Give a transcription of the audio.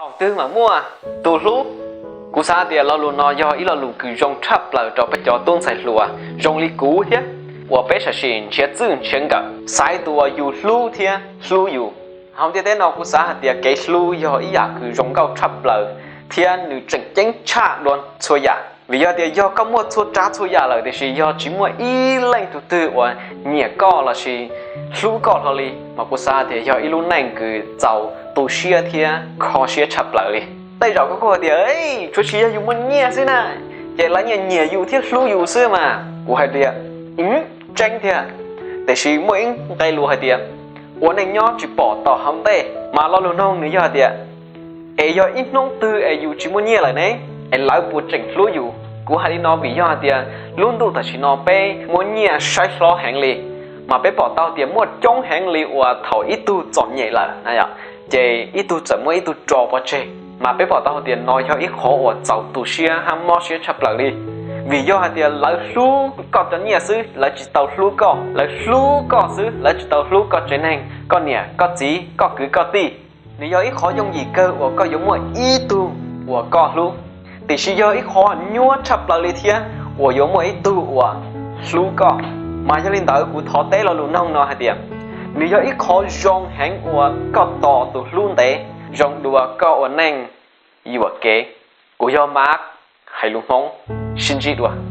Thaum twg mam muaj tus hlub? Kuv xav tias lo lus no yog ib lo lus kws zoo tshaj plaws rau peb cov tub ntxhais hluas zoo li kuv thiab uas peb sam sim nrhiav txwj nrhiav nkawm xaiv tus uas yus hlub thiab hlub yus. Hauv ntiaj teb no kuv xav hais tias kev hlub yog ib yam kws zoo nkauj tshaj plaws thiab nws tseem ceeb tshaj dua txhua yam. Vim yog tias yog koj muaj txhua tsav txhua yam lawm tiam sis yog tsis muaj ib leej tug twg uas nyiam koj lossis hlub koj hlo li mas kuv xav tias yog ib lub neej kws txaus tu siab thiab kho siab tshaj plaws li. Tej zaum koj kuj hais tias, tshuav tsis yog yus muaj nyiaj xwb na, ces lawv nyiam nyiam yus thiab hlub yus xwb mas. Kuv hais tias, tseeb thiab, tiam sis muaj ib nqe lus hais tias, ua neej nyob tsis pom tom hauv ntej. Mas lo lus noog nws yog hais tias, es yog ib hnub twg es yus tsis muaj nyiaj lawm ne, es lawv puas tseem hlub yus? Kuv hais li no vim yog hais tias lub ntuj tam sim no peb muab nyiaj saib hlob heev li, mas peb pom tau tias muaj coob heev li uas thaum ib tug txom nyem lawm na yom, ces ib tug txawm muab ib tug tso pov tseg. Mas peb pom tau hais tias no yog ib qhov uas txaus tu siab hab mob siab tshaj plaws li. Vim yog hais tias lawv hlub koj cov nyiaj xwb, lawv tsis tau hlub koj. Lawv hlub koj xwb, lawv tsis tau hlub koj tsev neeg, koj niam koj txiv, koj kwv koj tij. Nws yog ib qhov yooj yim kawg uas koj yuav muaj ib tug uas koj hlub, tiam sis yog ib qhov nyuaj tshaj plaws li thiab uas yuav muaj ib tug uas hlub koj. Mas yog li ntawd kuv thov teb lo lus noog no hais tias, nws yog ib qhov zoo heev uas koj tos tus hlub ntev. Zoo dua koj ua neej yuam kev. Kuv yog Mab, hais lus Hmoob, sib ntsib dua.